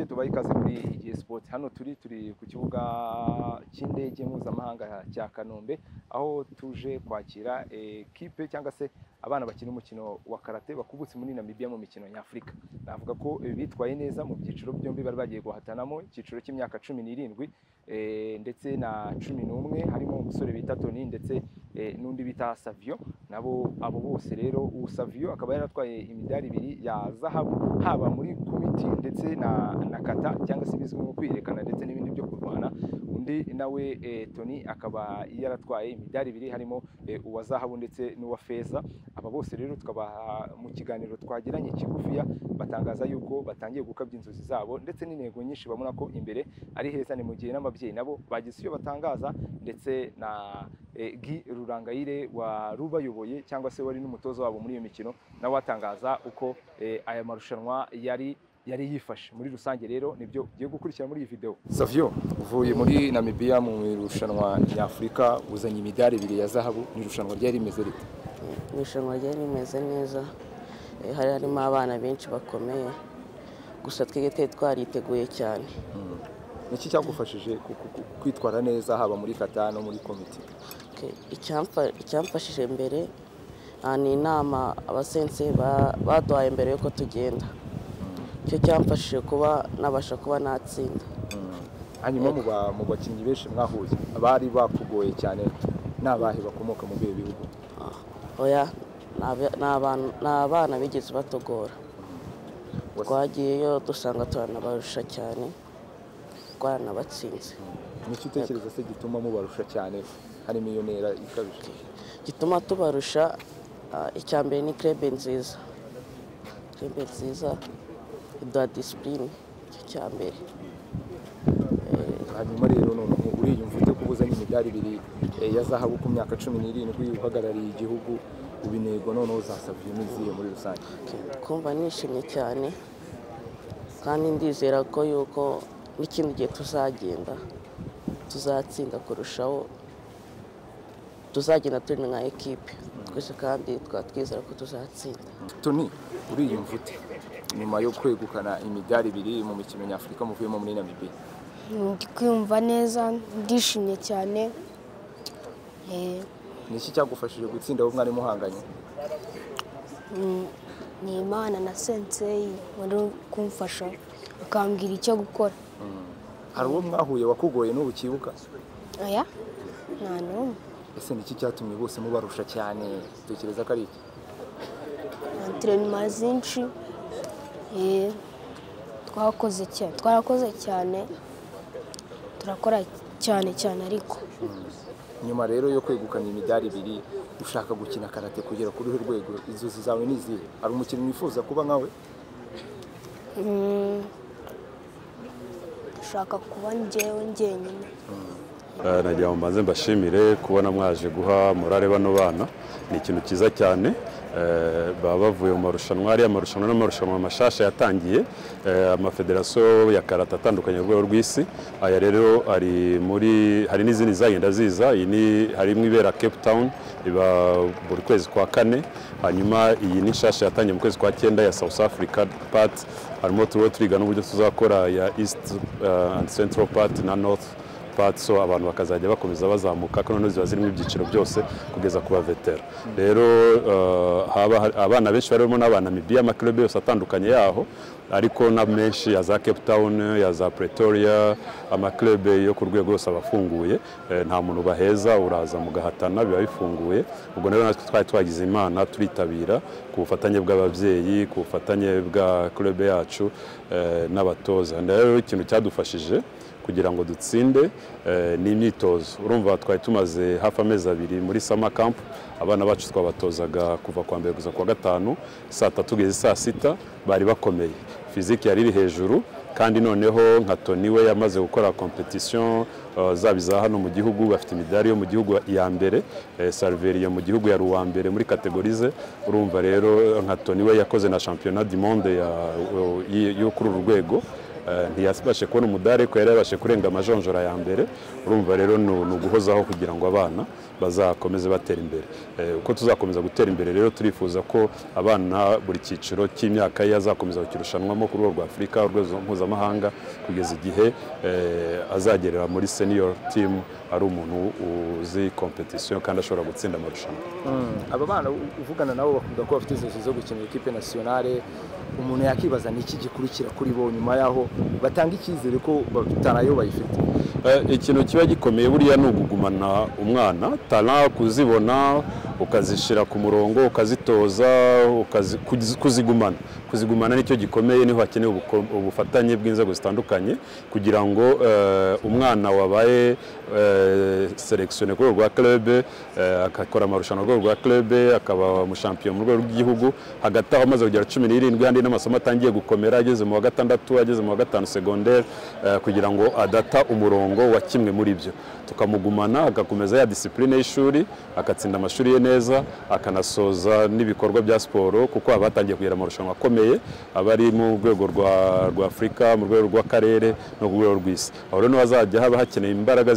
Tubaha ikaze muri Igihe Sport. Hano turi ku kibuga cy'indege mpuzamahanga cya Kanombe, aho tuje kwakira ekipe cyangwa se abana bakina umukino wa karate bakubutse muri Namibia mu mikino nyafurika. Navuga ko bitwaye neza mu byiciro byombi bari bagiye guhatanamo, icyiciro cy'imyaka 17 ndetse na 11, harimo umusore bita Tony ndetse n'undi bita Savio. Nabo abo bose rero, Savio akaba yaratwaye imidari ibiri ya zahabu haba muri kumiti ndetse na kata cyangwa se bizwi nko kwiyerekana ndetse n'ibindi byo kurwana. Undi nawe Tony akaba yaratwaye imidari ibiri harimo uwa zahabu ndetse n'uwa feza. Aba bose rero tukaba mu kiganiro twagiranye kigufiya batangaza yuko batangiye gukabya inzozi zabo ndetse n'intego nyinshi babona ko imbere ari heza. Ni mu gihe n'ababyeyi nabo bagize iyo batangaza, ndetse na Guy Rurangayire warubayoboye cyangwa se wari n'umutoza wabo muri iyo mikino nawe atangaza uko aya marushanwa yari yifashe muri rusange. Rero nibyo ugiye gukurikira muri iyi video. Savio, uvuye muri Namibia mu irushanwa nyafurika uzanye imidari ibiri ya zahabu, ni irushanwa ryari rimeze rite? Irushanwa ryari rimeze neza, hari harimo abana benshi bakomeye, gusa twebwe twariteguye cyane. Niki cyagufashije kwitwara neza haba muri kata no muri komite? Icyamfashije mbere ni inama abasense baduhaye mbere yuko tugenda, icyo cyamfashije kuba nabasha kuba natsinda. Hanyuma mu bakinnyi benshi mwahuye abari bakugoye cyane n'abahe bakomoka mu bihe bihugu? Oya, ni abana bigeze batugora, twagiyeyo dusanga turanabarusha cyane, twaranabatsinze. Nicyo utekereza se gituma mubarusha cyane, harimo iyo ntera ikabije? Gituma tubarusha, icya mbere ni club nziza, club nziza iduha discipline, icyo cya mbere. Hanyuma rero noneho uriyumva ute kuba uzanye imidari ibiri ya zahabu ku myaka 17 uhagarariye igihugu, ubu intego noneho za Savio ni izihe muri rusange? Kumva nishimye cyane kandi ndizera ko yuko n'ikindi gihe tuzagenda tuzatsinda kurushaho, tuzagenda turi nka ekipe twese kandi twizera ko tuzatsinda. Tony, uriyumva ute nyuma yo kwegukana imidari ibiri mu mikino nyafurika muvuyemo muri Namibia? Ndi kwiyumva neza, ndishimye cyane. Niki cyagufashije gutsinda abo mwari muhanganye? Ni Imana na sensei wari kumfasha akambwira icyo gukora. Hari uwo mwahuye wakugoye n'ubu ukibuka? Oya, nta n'umwe. Ese niki cyatumye bose mubarusha cyane, utekereza ko ari iki? Entraînement zinshi twakoze cyane, twarakoze cyane, turakora cyane cyane. Ariko nyuma rero yo kwegukana imidari ibiri ushaka gukina karate kugera kuri uruhe rwego? Inzozi zawe ni izihe? Hari umukinnyi wifuza kuba nkawe? Ndashaka kuba njyewe njyenyine. Nagira ngo mbanze mbashimire kubona mwaje guha morale bano bana, ni ikintu cyiza cyane. Baba bavuye mu marushanwa, ariya marushanwa n'amarushanwa mashasha yatangiye, amafederasiyo ya karate atandukanye mu rwego rw'isi. Aya rero ari muri, hari n'izindi zagenda ziza. Iyi ni harimo ibera Cape Town iba buri kwezi kwa 4, hanyuma iyi ni nshasha yatangiye mu kwezi kwa 9 ya South Africa part. Harimo turiho turiga n'uburyo tuzakora ya East and Central part na North part, so abantu bakazajya bakomeza bazamuka, ko noneho ziba zirimo ibyiciro byose kugeza ku bavetera. Rero haba abana benshi barimo n'abana Namibia, amaklube yose atandukanye yaho, ariko na menshi ya za Cape Town, ya za Pretoria, amaklube yo ku rwego rwose abafunguye, nta muntu baheza, uraza mugahatana, biba bifunguye. Ubwo rero natwe twari twagize Imana turitabira ku bufatanye bw'ababyeyi, ku bufatanye bwa club yacu n'abatoza. Rero ikintu cyadufashije kugira ngo dutsinde ni imyitozo. Urumva twari tumaze hafi amezi abiri muri summer camp, abana bacu twabatozaga kuva kwa mbere kugeza kwa 5, saa 3 kugeza saa 6, bari bakomeye, physique yari iri hejuru. Kandi noneho nka Tony we yamaze gukora competition zaba iza hano mu gihugu, bafite imidari yo mu gihugu ya mbere, Salveria mu gihugu yari uwa mbere muri catégorie ze. Urumva rero nka Tony we yakoze na championnat du monde yo kuri uru rwego, ntiyabashe kubona umudari ariko yari yabashe kurenga amajonjora ya mbere. Urumva rero ni uguhozaho kugira ngo abana bazakomeze batera imbere. Uko tuzakomeza gutera imbere rero, turifuza ko abana buri cyiciro cy'imyaka ye azakomeza kukirushanwamo ku rwego rwa Afurika, urwego mpuzamahanga, kugeza igihe azagerera muri senior team ari umuntu uzi competition kandi ashobora gutsinda amarushanwa. Aba bana uvugana nabo bakunda ko bafite inzozi zo gukina équipe nationale. Umuntu yakibaza ni iki gikurikira kuri bo nyuma yaho batanga icyizere ko batarayo bayifite? Ikintu kiba gikomeye buriya ni ukugumana umwana. Talent kuzibona, ukazishyira ku murongo, ukazitoza, kuzigumana nicyo gikomeye. Niho hakenewe ubufatanye bw'inzego zitandukanye kugira ngo umwana wabaye sélectionné ku rwego rwa club, agakora amarushanwa ku rwego rwa club, akaba umushampiyo mu rwego rw'igihugu, hagati aho amaze kugera 17 andi n'amasomo atangiye gukomera, ageze mu wa gatandatu, ageze mu wa gatanu secondaire, kugira ngo adata umurongo wa kimwe muri byo, tukamugumana agakomeza ya discipline y'ishuri, agatsinda amashuri ye neza, akanasoza n'ibikorwa bya siporo, kuko aba batangiye kugera amarushanwa akomeye, aba ari mu rwego rwa Afurika, mu rwego rw'akarere no ku rwego rw'isi. Aho rero hazajya haba hakeneye imbaraga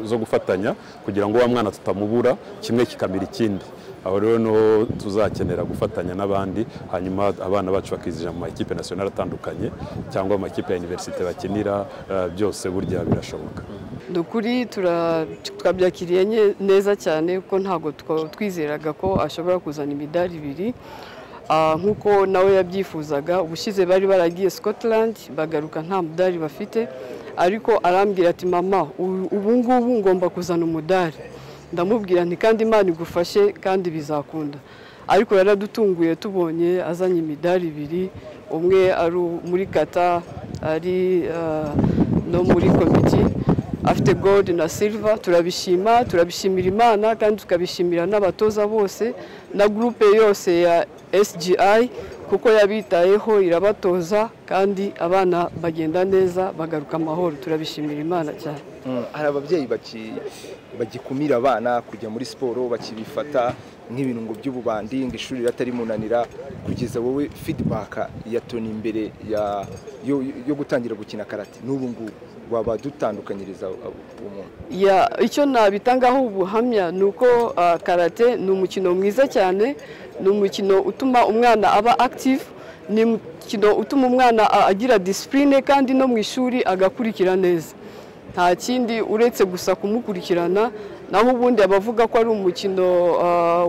zo gufatanya kugira ngo wa mwana tutamubura, kimwe kikamira ikindi. Aho rero niho tuzakenera gufatanya n'abandi, hanyuma abana bacu bakizija mu makipe nationale atandukanye cyangwa mu makipe ya université bakinira. Byose burya birashoboka. Ni ukuri twabyakiriye neza cyane, kuko ntabwo twizeraga ko ashobora kuzana imidari ibiri nk'uko nawe yabyifuzaga. Ubushize bari baragiye Scotland, bagaruka nta mudari bafite, ariko arambwira ati: "Mama, ubu ngubu ngomba kuzana umudari." Ndamubwira nti: "Kandi Imana igufashe kandi bizakunda." Ariko yaradutunguye tubonye azanye imidari ibiri, umwe ari muri kata, ari no muri kumite, afite gold na silver. Turabishima, turabishimira Imana kandi tukabishimira n'abatoza bose na groupe yose ya SGI, kuko yabitayeho, irabatoza, kandi abana bagenda neza, bagaruka amahoro. Turabishimira Imana cyane. Hari ababyeyi bagikumira abana kujya muri siporo, bakibifata nk'ibintu ngo by'ububandi, ngo ishuri ritarimunanira. Kugeza wowe, feedback ya Tony imbere yo gutangira gukina karate n'ubu ngubu, waba dutandukanyiriza umuntu? Ya, icyo nabitangaho ubuhamya ni uko karate ni umukino mwiza cyane, ni umukino utuma umwana aba active, ni umukino utuma umwana agira discipline, kandi no mu ishuri agakurikira neza. Nta kindi uretse gusa kumukurikirana. Naho ubundi abavuga ko ari umukino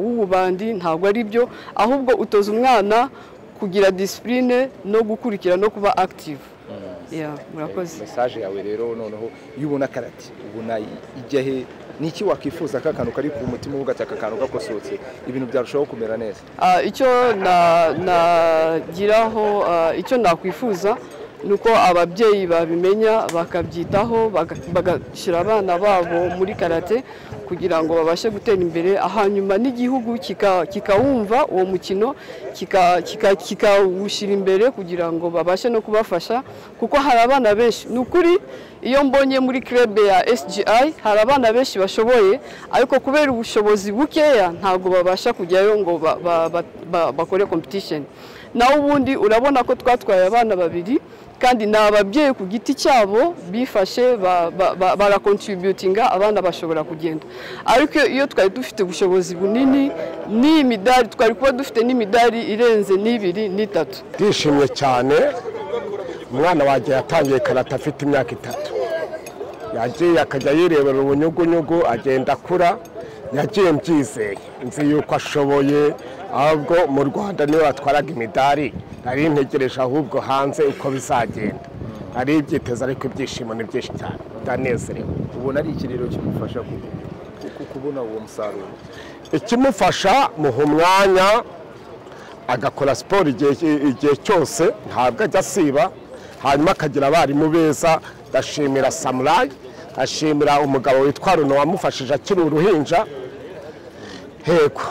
w'ububandi ntabwo ari byo, ahubwo utoza umwana kugira discipline no gukurikira no kuba active. Yeah, murakoze. Message yawe rero noneho, iyo ubona karate ubona ijya he? Ni iki wakwifuza ko akantu kari ku mutima uvuga ati: "Aka kantu gakosotse, ibintu byarushaho kumera neza"? Icyo nagiraho, icyo nakwifuza ni uko ababyeyi babimenya, bakabyitaho, bagashyira abana babo muri karate kugira ngo babashe gutera imbere, hanyuma n'igihugu kikawumva uwo mukino, kikawushyira imbere kugira ngo babashe no kubafasha, kuko hari abana benshi. Ni ukuri, iyo mbonye muri club ya SGI hari abana benshi bashoboye, ariko kubera ubushobozi bukeya ntabwo babasha kujyayo ngo bakore competition. Naho ubundi urabona ko twatwaye abana babiri, kandi ni ababyeyi ku giti cyabo bifashe baracontributinga, abana bashobora kugenda. Ariko iyo twari dufite ubushobozi bunini n'iyi midari, twari kuba dufite n'imidari irenze n'ibiri n'itatu. Ndishimye cyane. Umwana wanjye yatangiye karate afite imyaka 3. Yagiye akajya yirebera ubunyugunyugu, agenda akura. Yagiye mbyizeye, nzi yuko ashoboye. Ahubwo mu Rwanda niwe watwaraga imidari, nari ntegereje ahubwo hanze uko bizagenda, nari byiteze. Ariko ibyishimo ni byinshi cyane, ndanezerewe. Ubona ari iki rero kimufasha kubona uwo musaruro? Ikimufasha, muha umwanya agakora siporo igihe cyose, ntabwo ajya asiba, hanyuma akagira abarimu beza. Ndashimira Samurayi, ashimira umugabo witwa Runo wamufashije akiri uruhinja. Hego,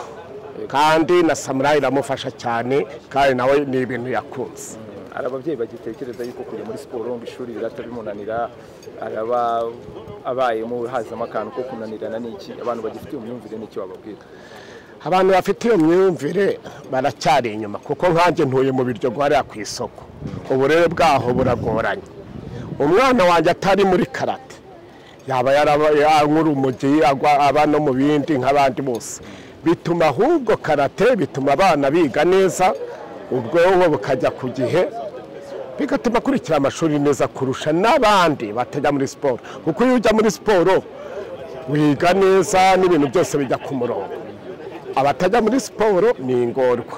kandi na Samurayi iramufasha cyane, kandi nawe ni ibintu yakunze. Hari ababyeyi bagitekereza yuko kujya muri siporo ngo ishuri birata bimunanira, araba abayemo hazamo akantu ko kunanirana n'iki, abantu bagifite iyo myumvire n'icyo wababwira? Abantu bafite iyo myumvire baracyari inyuma, kuko nkanjye ntuye mu Biryogo hariya ku isoko, uburere bwaho buragoranye. Umwana wanjye atari muri karate yaba yanywa urumogi, agwa aba no mu bindi nk'abandi bose. Bituma ahubwo karate bituma abana biga neza, ubwonko bukajya ku gihe, bigatuma akurikira amashuri neza kurusha n'abandi batajya muri siporo, kuko iyo ujya muri siporo wiga neza n'ibintu byose bijya ku murongo. Abatajya muri siporo ni ingorwa.